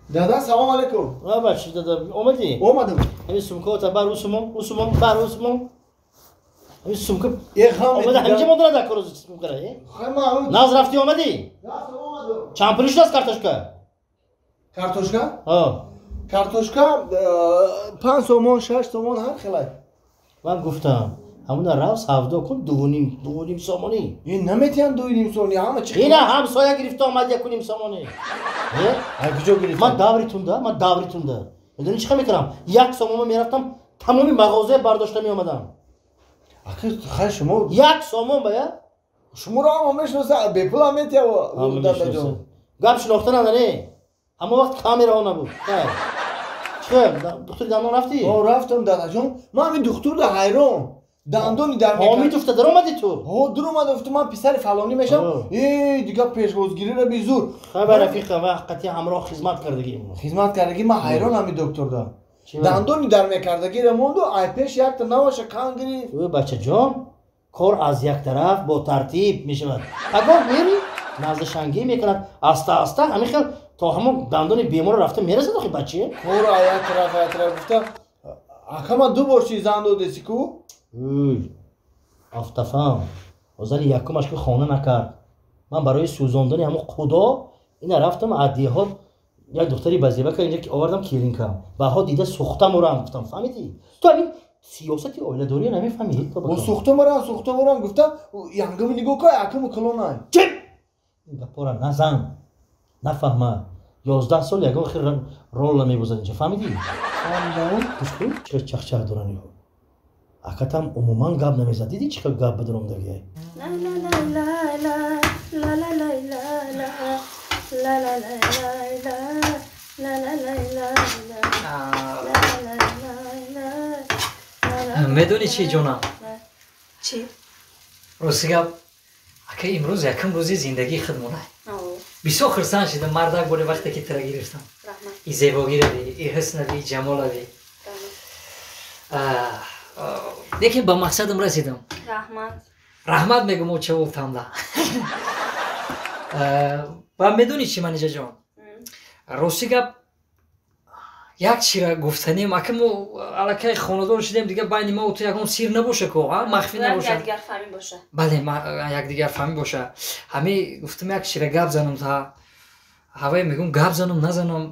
Дада, салом алейкум. Ва бачи дада, омадӣ? Омадам. Ҳамин сумкаота бар усумон, усумон, бар усумон. Ҳамин сумка Ехам. Омада ҳаминҷа мондара дар кор сумкара, э? Хайма. Наз рафтӣ омадӣ? Рафтам омадам. Чанд пул шудааст картошка? Картошка? Ҳо. Картошка 5 сомон, 6 сомон ҳар хелай. Ман гуфтам, ҳамуна рав савдо кун 2.5, 2.5 сомонӣ. Ин наметиҳанд 2.5 сомонӣ, ҳама чи Ина ҳамсоя гирифта омад 1.5 сомонӣ. Э? Ай куҷо гирифта? Ман даври тунда, ман даври тунда. Медонӣ чӣ мекардам? 1 сомон мерафтам, тамоми мағозая бардошта меомадам. Ахи хай шумо 1 сомон бая? Шуморо ҳама мешиносанд, бепул ҳам метиҳад дадаҷон. Гап шинохта надане. Ҳамон вақт камераҳо набуд. Чӣ, духтури дандон рафтӣ? О, рафтам дадаҷон. Ман ҳамин духтурда ҳайрон. Дандони дар ҳомид уфта даромадӣ ту? Ҳо, дуромада уфта, ман писари фалонӣ мешавам. Э, дигар пешвозгириро безур. Хай ба рафиқа ва қатъи ҳамроҳ хизмат кардагӣ. Хизмат кардагӣ, ман ҳайрон ҳамин докторда. Дандони дар мекардагиро монду, ай пеш якта наваша кан гирифт. Ӯ бачаҷон, кор аз як тараф бо тартиб мешавад. Агар мери, наздашангӣ мекунад, аста аста ҳамин хел то ҳамон дандони беморро рафта мерасад охи бача. Кор аз як тараф, як тараф гуфта, ака ман ду бор чи зан додеси ку? Ӯй, афтафам. Зани якумаш ки хона накард. Ман барои сӯзондани ҳамон худо ина рафтам аз деҳот як духтари базебака инҷа ки овардам келинкам. Баъдҳо дида сӯхта мурам гуфтам, фаҳмидӣ? Ту ҳамин сиёсати оиладориро намефаҳмӣ? Бо сӯхта мурам, сӯхта мурам гуфта, янгами нигоҳ кун, якуми калонай. Чип! Ин гапора назан, нафаҳма. 11 сол ягон хел рол намебозад инҷа, фаҳмидӣ? Фаҳмидам. Гӯш кун, чӣ қадр чахчах доранд инҳо. Акатам умуман гап намезад. Дидӣ чӣ қадр гап бадоромдагиай? Медонӣ чӣ, ҷонам? Чӣ? Рости гап, ака имрӯз якум рӯзи зиндагии худмонай. Бисёр хурсанд шидам, мардак боре вақте ки тира гирифтам. И зебогирави, и ҳуснави, и ҷамолави. Лекин ба мақсадам расидам. Раҳмат. Раҳмат мегӯм очаволтамда. Ва медонӣ чӣ, Манижаҷон? Рости гап, як чира гуфтанем, ака мо аллакай хонадор шудем, дигар байни мо ту ягон сир набоша ко, махфӣ набоша. Якдигарфаҳмӣ боша. Бале, якдигарфаҳмӣ боша. Ҳами гуфтам як чира гап занам, та ҳавае мегӯм гап занам, назанам.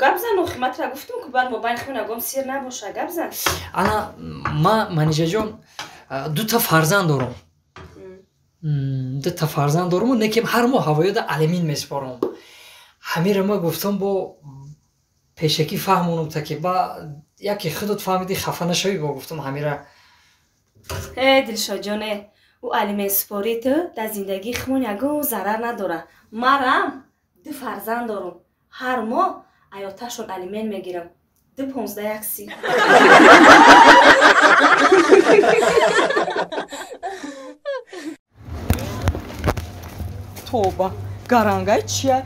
Гап зан, охи ман тура гуфтам ку баъд мо байни худмон ягон сир набоша, гап зан. Ана ма Манижаҷон дута фарзанд дорам. Дута фарзанд дорам, некем ҳар моҳ ҳавоёда алимин месупорам. Ҳамира ма гуфтам бо пешакӣ фаҳмонам, та ки ба яке худат фаҳмидӣ, хафа нашавӣ, бо гуфтам ҳамира. Э, Дилшодҷоне, ӯ алиментсупории ту дар зиндагии худмон ягон зарар надорад. Марам ду фарзанд дорам, ҳар моҳ аёташон алимент мегирам. 2.15 1.30. Тоба, гарангай чия?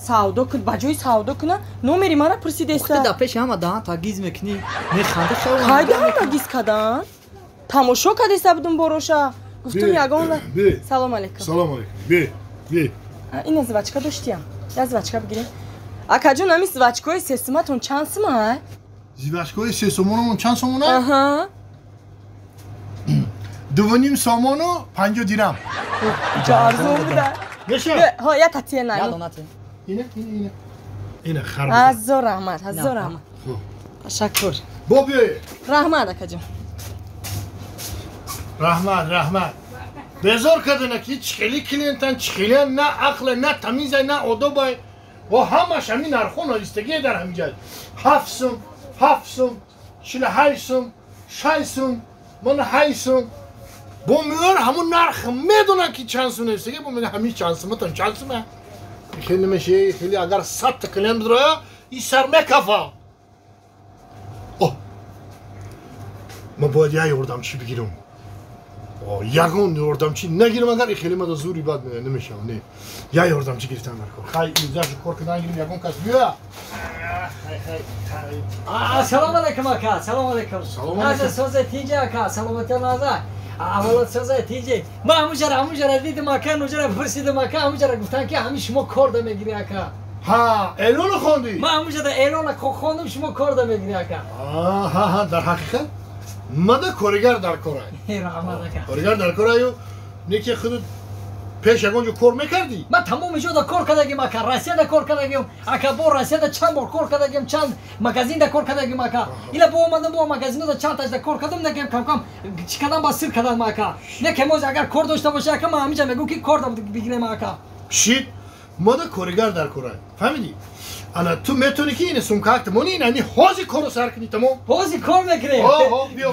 Савдо кун, ба ҷои савдо куна, номери мара пурсидеста. Дар пеши ҳама даҳан тагиз мекунӣ, механди. Кай даҳан тагиз кадан? Тамошо кадеста будум бороша. Гуфтум ягон. Салом алейкум. Салом алейкум. Бе, бе. Ина жвачка доштиям. Я жвачка бигирем. Акаҷон, ҳамин жвачкаҳои сесуматон чанд сума? Жвачкаҳои сесумонамон чанд сомона? Аҳа. 2.5 сомону 50 дирам. Ҷо арзон буда. Меша? Ҳо, я татия на. Ина, ина, ина. Ина харбуза. Ҳазор раҳмат, ҳазор раҳмат. Ташаккур. Бо биёед. Раҳмат, акаҷон. Раҳмат, раҳмат. Безор кардана ки чӣ хели клиентан, чӣ хелиан, на ақле, на тамизай, на одобай. Ва ҳамаш ҳамин нархҳо навистагие дар ҳамин ҷай. 7 сум, 7 сум, 48 сум, 6 сум, мана 8 сум. Бо меёр ҳамун нарх медонанд ки чанд сум навистагие, бо мега ҳамин чанд суматон чанд сума? Хеле намеши, хеле агар 100 та клиент бидроя, и сар мекафа. О! Ман бояд як ёрдамчӣ бигирам. Ягон ёрдамчӣ нагирам, агар и хеле мада зури бад намешавам, не. Як ёрдамчӣ гирифтан дар кор. Хай, имзашу кор кардан гирим, ягон кас биёя. Хай, хай, хай. Салом алейкум, ака, салом алейкум. Салом алейкум. Наза соза тинҷа, ака, саломатиё наза. Аввалот соза тинҷа. Ман ҳамунҷара, ҳамунҷара дидам, ака, нуҷара пурсидам, ака, ҳамунҷара гуфтан ки ҳамин шумо кор да мегирӣ, ака. Ҳа, эълоно хондӣ? Ман ҳамунҷода эълона хондум, шумо кор да мегирӣ ака. Ҳа, дар ҳақиқат мада коригар дар корай. Раҳмат ака. Коригар дар кораю, неки худут пеш ягон ҷо кор мекардӣ? Ман тамоми ҷода кор кардагим ака, Россияда кор кардагим ака, бо Россияда чанд бор кор кардагим, чанд магазинда кор кардагим ака. Ила бо омадам, бо магазинода чанд ташда кор кардам, некем камкам чӣ кардам, ба сир кардам ака. Некем оз агар кор дошта боша ака, ман ҳаминҷа мегӯм ки кор бигирем ака. Шит, мада коригар дар корай, фаҳмидӣ? Ана ту метавонӣ ки ина сумкаакта мони, ина ами ҳози корро сар кунӣ, тамом? Ҳози кор мекунем.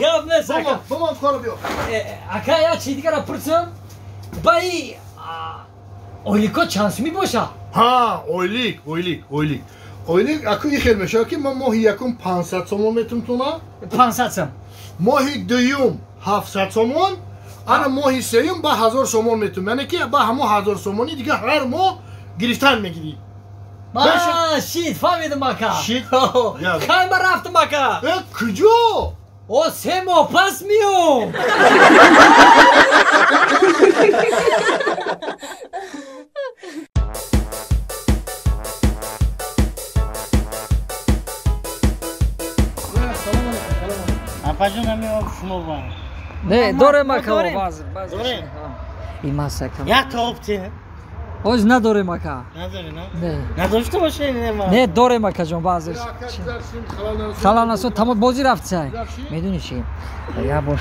Гап нест ака. Бомам корро биё. Ака, як чизи дигара пурсам, ба и ойлико чанд сумӣ боша? Ҳа, ойлик, ойлик, ойлик. Ойлик аку и хел мешавад ки ман моҳи якум 500 сомон метумтона. 500 сом. Моҳи дуюм 700 сомон, ана моҳи сеюм ба 1000 сомон метум. Яъне ки ба ҳамон 1000 сомони дигар ҳар моҳ гирифтан мегирӣ. Шит, фаҳмидам ака. Шит. Хай, ман рафтам ака. Э, куҷо? О, 3 моҳ пас миём. Апаҷон, ами об шумо ба. Не, дорем ака, баъзе. Дорем. Имас ака. Як та об те. Ҳоз надорем ака. Надорӣ, на? Не. Надошта бошед, не ма. Не, дорем акаҷон, баъзе. Халал насон, тамом бозӣ рафт сай. Медонӣ чӣ? Як бор.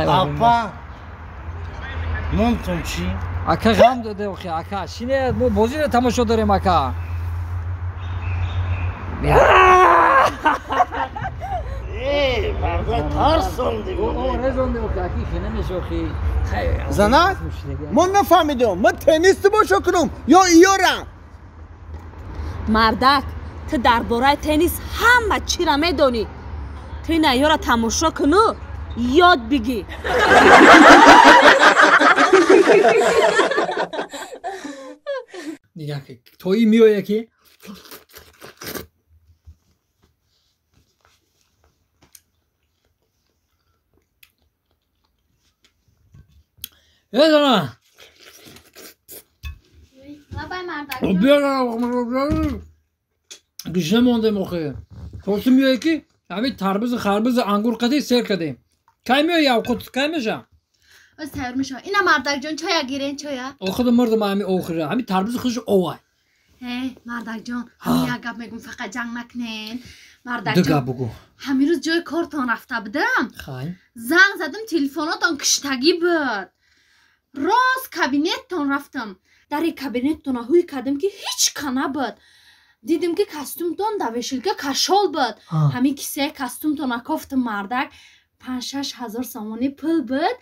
Апа. Нонтон чӣ? Ака ғам доде охи, ака. Шине, мо бозиро тамошо дорем ака. Э, марда тарсонди. О, резонди охи, аки хе намеши охи. Занак, ман нафаҳмидам, ман теннис тамошо кунам ё иёрам? Мардак, ту дар бораи теннис ҳама чиро медонӣ. Ту ина иёра тамошо куну, ёд бигӣ. Нигаҳ ки то ин меояд ки Эзана. Гишна мондем охе. Форсу меояд ки ҳамин тарбизу харбизу ангур қадӣ сер кардем. Кай меояд авқот, кай меша? Оз тайёр мешава. Ина мардакҷон, чоя гирен, чоя. Охида мурдам ҳами охира. Ҳами тарбизу хуш овай. Э, мардакҷон, ҳами як гап мегум, фақат ҷанг накунен. Мардакҷон. Ду гап бугу. Ҳамин рӯз ҷои кортон рафта будам. Хай. Занг задам, телефонотон киштагӣ буд. Рост кабинеттон рафтам. Дари кабинеттона ҳуй кардам ки ҳеҷ ка набуд. Дидам ки костюмтон дар вешилка кашол буд. Ҳамин кисаи костюмтона кофтам мардак, 5-6 ҳазор сомонӣ пул буд.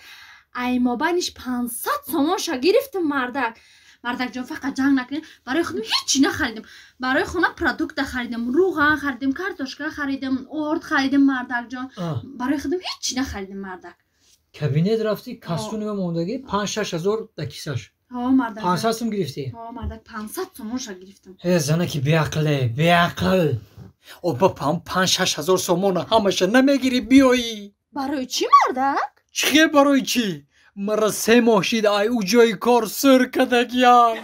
Ай мобайниш 500 сомонша гирифтам мардак. Мардакҷон, фақат ҷанг накунед. Барои худам ҳеҷ нахаридам. Барои хона продукта харидам, рӯған харидам, картошка харидам, орд харидам мардакҷон. Барои худам ҳеҷ нахаридам мардак. Кабинет рафтӣ, костюми мондагӣ 5-6 ҳазор дар кисаш. Ҳо, мардак. 500 сум гирифтӣ? Ҳо, мардак, 500 сомонша гирифтам. Э, занаки беақле, беақл. О, ба 5-6 ҳазор сомона ҳамаша намегирӣ биёӣ. Барои чӣ мардак? Чӣ хел барои чӣ? Мара 3 моҳ шид ай ӯ ҷои кор сир кардагиям.